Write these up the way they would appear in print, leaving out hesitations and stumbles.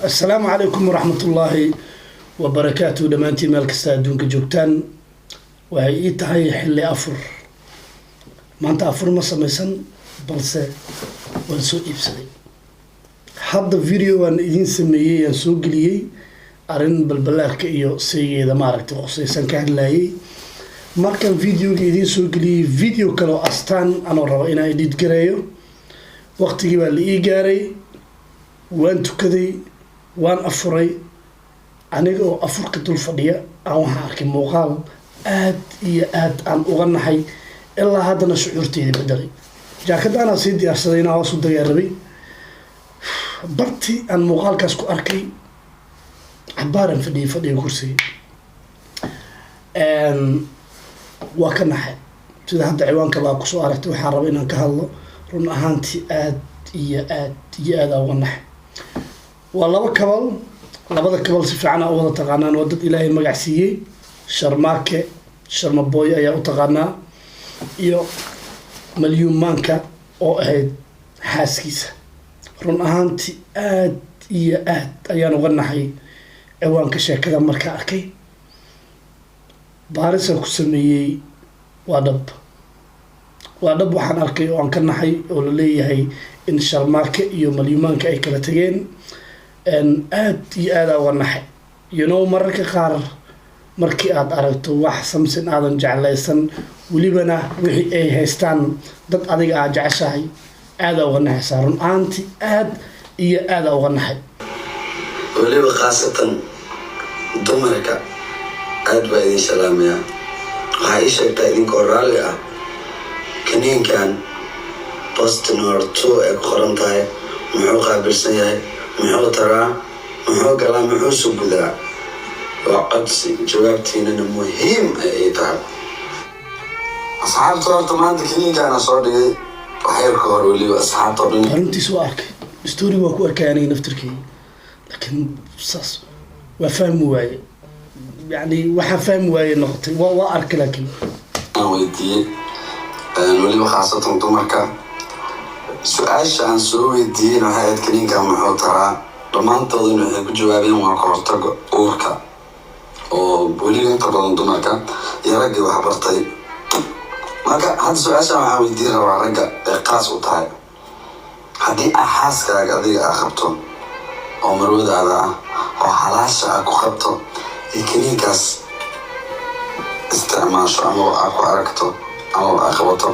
Assalaamu calaykum waraxmatullaahi wabarakaatu. Dhammaantiin meel kasta adduunka joogtaan, waxay ii tahay xilli afur. Maanta afur ma samaysan, balse waan soo iibsaday. Hadda video waan idiin sameeyey, aan soo geliyey arrin Balbalaarka iyo saygeeda maaragtay khusaysan ka hadlayay. Markaan videoga idiin soo geliyey, video kale oo astaan anoo rabo inaan edit gareeyo, waqtigii baa la ii gaaray. Waan tukaday, waan afuray. Aniga oo afurka dul fadhiya aan waxaan arkay muuqaal aad iyo aad aan uga naxay, ilaa haddana shucuurteyda bedelay. Jaakada anaa sii diyaarsaday inaa hoos u dagaa rabay. Bartii aan muuqaalkaas ku arkay cabaaran fadhiyay, fadhiga kursiga waa ka naxay. Sida hadda ciwaanka baa kusoo aragtay, waxaan raba inaan ka hadlo. Run ahaantii aad iyo aad iyo aad aa uga naxay. Waa laba couple. Labada couple si fiican aa u wada taqaanaan, waa dad Ilaahay magac siiyey. Sharmaake, Sharmaboy ayaa u taqaanaa, iyo Malyuumaanka oo ahayd xaaskiisa. Run ahaantii aad iyo aad ayaan uga naxay ciwaanka sheekada markaa arkay. Baarisaan ku sameeyey. Waa dhab, waa dhab. Waxaan arkay oo aan ka naxay oo la leeyahay in Sharmaake iyo Malyuumaanka ay kala tageen. Aad iyo aadaa uga naxay. Mararka qaar markii aad aragto wax samsin aadan jeclaysan, welibana wixii ay haystaan dad adiga aad jeceshahay, aadaa uga naxaysaa. Run ahaantii aad iyo aadaa uga naxay. Weliba khaasatan dumarka aad baa idin salaamayaa. Waxaa ii sheegtaa idinkoo raalli ah, kaniinkan Postinor 2 ay ku qoran tahay muxuu qaabilsan yahay? Muxuu taraa? Muxuu galaa? Muxuusu gudaa? Waa codsi, jawaabtiinana muhiim ay ii tahay. Asxaabta, horta maanta kaniinkaana soo dhigay waxyar ka hor, weliba asxaabta o dhan. Runtiis waa arkay, story waa ku arkay aniga naftirkeyga, laakiin saas waa fahmi waaye. Yani waxaa fahmi waaye noqotay, waa arkay laakiin. Aan weydiiyey, weliba khaasatan dumarka. Su-aasha aan soo weydiiyeyna waxay ahayd, kaniinkan muxuu taraa? Dhammaantooduna waxay ku jawaabeen waa ka hortaga uurka, oo weliba inta badan dumarka iyo raggii wax bartay. Marka hadda su-aashan waxaan weydiin rabaa ragga ee qaas u tahay: haddii aa xaaskaaga adiga aa qabto oo marwadaada ah oo xalaasha aa ku qabto iyo kaniinkaas isticmaasho amaba aa ku aragto amaba aa qabato,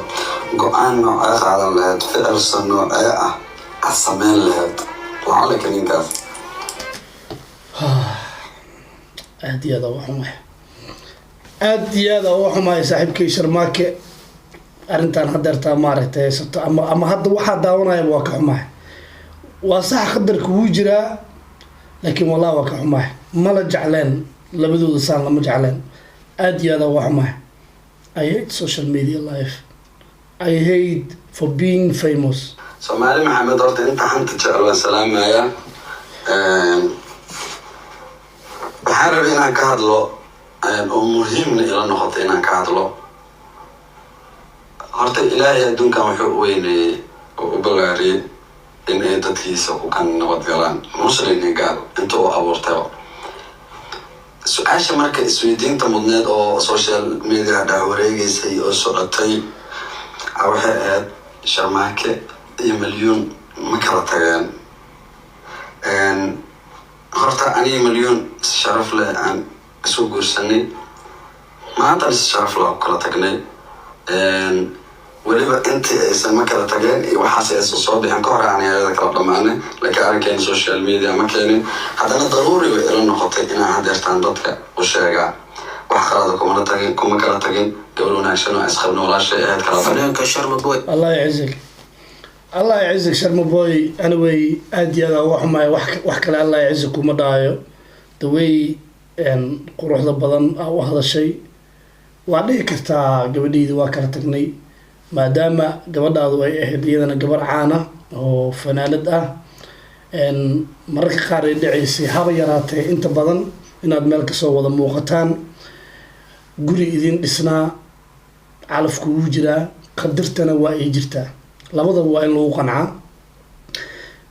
go-aan noocee qaadan lahayd? Ficilsa noocee ah aa sameyn lahayd lacala kaniinkaas? Aad iyo aad uga xumahay, aad iyo aad uga xumahay saaxiibkay Sharmaake arrintan hadeertaa maaragtay haysato ama hadda waxaa daawanayaba. Waa ka xumahay. Waa sax, qadarka wuu jiraa, laakiin wallahi waa ka xumahay. Mala jecleen labadooda saan, lama jecleen. Aad iyo aad uga xumahay. I hate social media life. I hate for being famous. Soomaali Maxamed, horta inta xanta jecel waan salaamaya. Waxaan rabay inaan ka hadlo oo muhiimna ila noqotay inaan ka hadlo. Horta Ilaahay adduunkan wuxuu u weyneeyey oo u balaariyey in ay dadkiisa ku kan nabad galaan, muslim iyo gaal inta uu abuurtayba. Su-aasha marka isweydiinta mudneed oo social media dhex wareegeysay oo socotay waxay ahayd, Sharmaake iyo Malyuun ma kala tageen? Horta aniga Malyuun si sharaf leh aan isu guursanay, maantana si sharaf leh ku kala tagnay. Weliba intii aysan ma kala tageen iyo waxaas aysan soo bixin ka hor aan ayada kala dhamaanay, laakiin arrinkeena social media ma keenin. Haddana daruuri way ila noqotay inaan hadeertaan dadka u sheegaa. Wax qalada kumala tagin, kuma kala tagin. Gabar wanaagsan oo isqabna, walaashay ahayd, kala tagin. Fanaanka Sharma Boy. Allah yacizak, Allah yacizak, Sharma Boy. Anyway, aad iyo aad aan uga xumahay. Wax kale Allah yacizak kuma dhahayo. The way quruxda badan aa u hadashay, waa dhihi kartaa gabadheydi waa kala tagnay, maadaama gabadhaadu ay ahayd iyadana gabar caana oo fanaanad ah. Mararka qaar ay dhaceysay, haba yaraatee inta badan inaad meel kasoo wada muuqataan, guri idin dhisnaa, calafku wuu jiraa, qadartana waa ay jirtaa. Labadaba waa in lagu qancaa.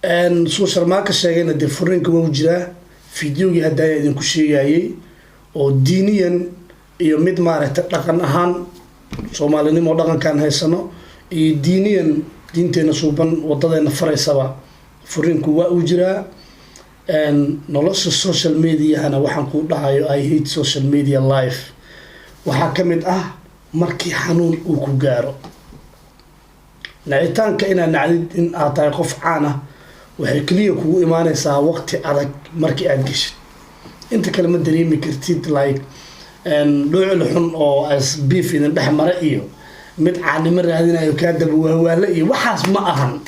Suu Sharmaaka sheegayna, dee furiinka wau jiraa. Videogii haddaaya idinku sheegayay oo diiniyan iyo mid maaragtay dhaqan ahaan, Soomaalinimo dhaqankaan haysano iyo diiniyan diinteena suuban wadadeena faraysaba, furiinku waa uu jiraa. Nolosha social mediahana waxaan kuu dhahayo, "I hate social media life," waxaa ka mid ah markii xanuun uu ku gaaro, nacitaanka inaad nacdid in aad tahay qof caan ah waxay keliya kugu imaaneysaa waqti adag markii aada geshid. Inta kale ma dareemi kartid, like dhuucil xun oo beef idin dhex mara iyo mid caanimo raadinayo kaa daba wahwaale iyo waxaas ma ahan.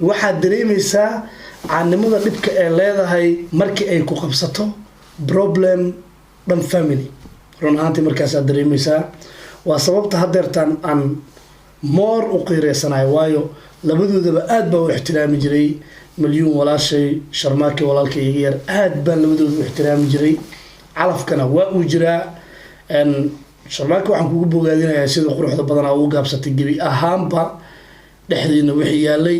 Waxaad dareemeysaa caanimada dhibka ee leedahay markii ay ku qabsato problem dhan family. Run ahaantii markaasaad dareemeysaa. Waa sababta hadeertaan aan moor u qiireysanayo, waayo labadoodaba aad baa u ixtiraami jiray. Malyuun walaashay, Sharmaake walaalkay iga yar, aad baan labadooda u ixtiraami jiray. Calafkana waa uu jiraa. Sharmaake, waxaan kugu bogaadinayaa sida quruxda badanaa ugu gaabsatay gebi ahaanba dhexdiina wixii yaalay.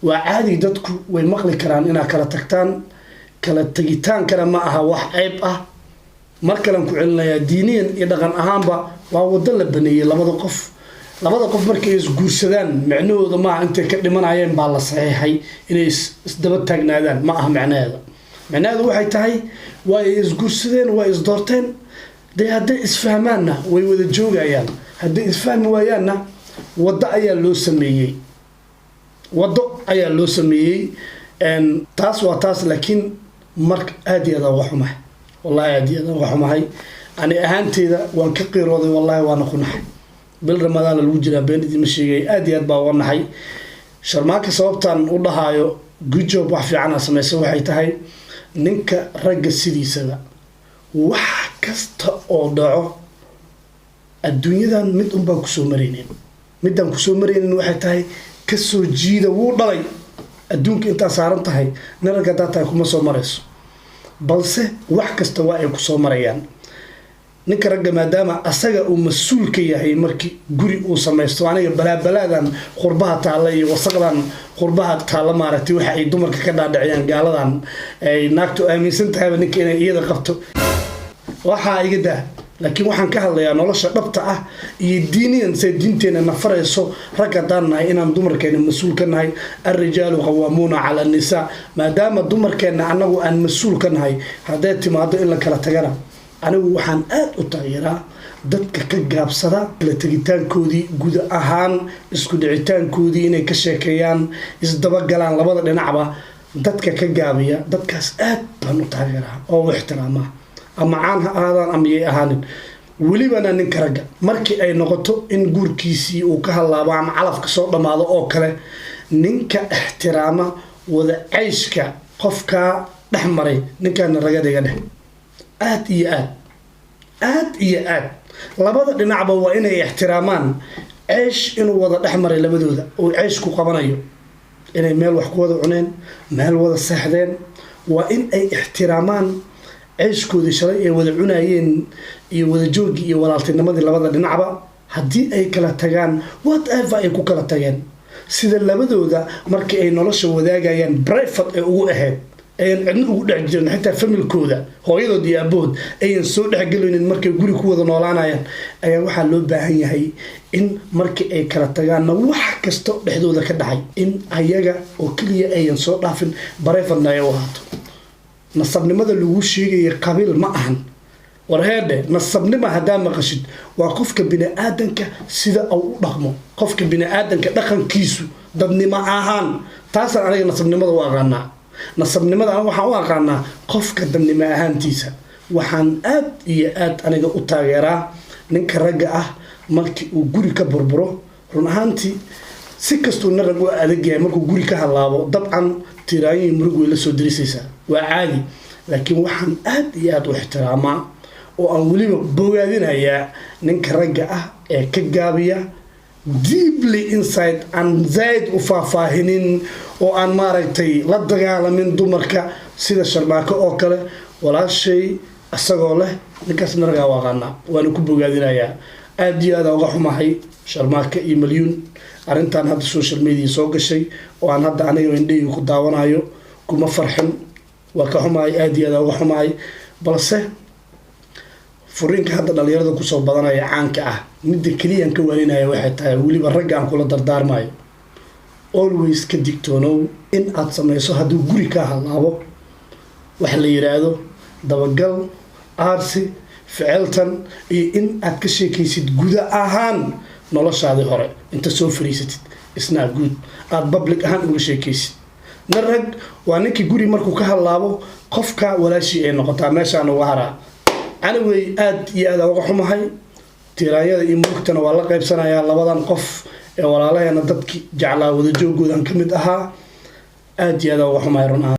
Waa caadi, dadku way maqli karaan inaad kala tagtaan. Kala tegitaankana ma aha wax ceeb ah. Mar kalean ku celinayaa, diiniyan iyo dhaqan ahaanba waa wado la baneeyey. Labada qof markay isguursadaan, micnahooda maaha intay ka dhimanayeen baa la saxiixay inay isdaba taagnaadaan. Ma aha micnaheeda. Micnaheedu waxay tahay waa ay isguursadeen, waa isdoorteen. Dee hadday isfahmaanna way wada joogayaan, hadday isfahmi waayaanna waddo ayaa loo sameeyey, waddo ayaa loo sameeyey. Taas waa taas. Laakiin marka aad iyo aad aan uga xumahay, wallahi aad iyo aad aan uga xumahay. Ani ahaanteyda waan ka qiirooday, wallahi waana ku naxay. Bil Ramadaan lagu jiraa, beenidii ma sheegay, aad iyo aad baa uga naxay. Sharmaaka sababtaan u dhahaayo "good job", wax fiican aa samaysa, waxay tahay ninka ragga sidiisaba wax kasta oo dhaco adduunyadan mid un baan kusoo maraynin. Midaan kusoo maraynin waxay tahay kasoo jiida wuu dhalay. Adduunka intaa saaran tahay, nin ragga haddaa tahay, kuma soo marayso, balse wax kasta waa ay kusoo marayaan. Ninka ragga maadaama asaga uu mas-uul ka yahay markii guri uu samaysto, aniga balaabalaadan qurbaha taalla iyo wasaqdan qurbaha taalla, maaragtay, waxa ay dumarka ka dhaadhiciyaan gaaladan, ay naagtu aaminsan tahayba ninka inay iyada qabto, waxaa iga daa. Laakiin waxaan ka hadlayaa nolosha dhabta ah iyo diiniyan say diinteena na farayso, rag haddaan nahay inaan dumarkeena mas-uul ka nahay. "Alrijaalu qawaamuuna cala annisaa." Maadaama dumarkeenna annagu aan mas-uul ka nahay, hadday timaado in la kala tagana, anigu waxaan aada u taageeraa dadka ka gaabsada kala tegitaankoodii, guud ahaan isku dhicitaankoodii, inay ka sheekeeyaan, isdabagalaan labada dhinacba. Dadka ka gaabiya, dadkaas aad baan u taageeraa oo u ixtiraamaa, ama caan ha ahaadaan ama yay ahaanin. Welibana ninka ragga markii ay noqoto in guurkiisii uu ka hallaabo ama calafka soo dhammaado oo kale, ninka ixtiraama wada cayshka qofkaa dhex maray, ninkaana ragadiga dheh. Aad iyo aad, aad iyo aad, labada dhinacba waa inay ixtiraamaan ceesh inuu wada dhex maray labadooda oo ceesh ku qabanayo, inay meel wax ku wada cuneen, meel wada seexdeen. Waa in ay ixtiraamaan ceeshkoodii shalay ay wada cunayeen iyo wada jooggii iyo walaaltinimadii labada dhinacba. Haddii ay kala tagaan, whatever ay ku kala tageen, sida labadooda markii ay nolosha wadaagayaan private ay ugu ahayd, ayan cidna ugu dhex jirin, xitaa familkooda, hooyadood iyo aabahood ayan soo dhexgelaynin markay guri ku wada noolaanayaan, ayaa waxaa loo baahan yahay in markii ay kala tagaanna wax kasta dhexdooda ka dhacay in ayaga oo keliya ayan soo dhaafin, private-na ay u ahaato. Nasabnimada lagu sheegaya qabiil ma ahan. Warheedhe, nasabnima haddaa maqashid, waa qofka bini-aadanka sida uu u dhaqmo, qofka bini-aadanka dhaqankiisu dadnimo ahaan. Taasaan aniga nasabnimada u aqaanaa. Nasabnimada aniga waxaan u aqaanaa qofka dadnimo ahaantiisa. Waxaan aad iyo aad aniga u taageeraa ninka ragga ah markii uu guri ka burburo. Run ahaantii, si kastuu nin rag u adag yahay, markuu guri ka hallaabo, dabcan tiraanyihii murug way la soo darisaysaa, waa caadi. Laakiin waxaan aad iyo aad u ixtiraamaa oo aan weliba bogaadinayaa ninka ragga ah ee ka gaabiya, deeply inside aan zaaid u faahfaahinin oo aan maaragtay la dagaalamin dumarka, sida Sharmaako oo kale, walaashay isagoo leh. Ninkaasna raggaa u aqaanaa, waana ku bogaadinayaa. Aad iyo aad aan uga xumahay Sharmaako iyo Malyuun. Arrintan hadda social media soo gashay oo aan hadda aniga indhahii ku daawanayo, kuma farxin, waa ka xumahay, aada iyo aada uga xumahay. Balse furiinka hadda dhalinyarada kusoo badanaya caanka ah, midda keliyaan ka waaninaya waxay tahay, weliba ragga aan kula dardaarmayo, always ka digtoonow in aad sameyso hadduu guri kaa halaabo waxa la yiraahdo dabagal, aarsi, ficiltan iyo in aad ka sheekaysid guda ahaan noloshaadii hore. Inta soo fariisatid isnaa guud aada public ahaan uga sheekaysid. Na rag waa ninkii guri markuu ka hallaabo qofka walaashii ay noqotaa meeshaan uga haraa. Anyway, aada iyo aada uga xumahay. Tiiraanyada iyo murugtana waa la qaybsanayaa labadan qof ee walaalaheena, dadki jeclaa wada joogoodan ka mid ahaa. Aada iyo aada uga xumahay run ahaan.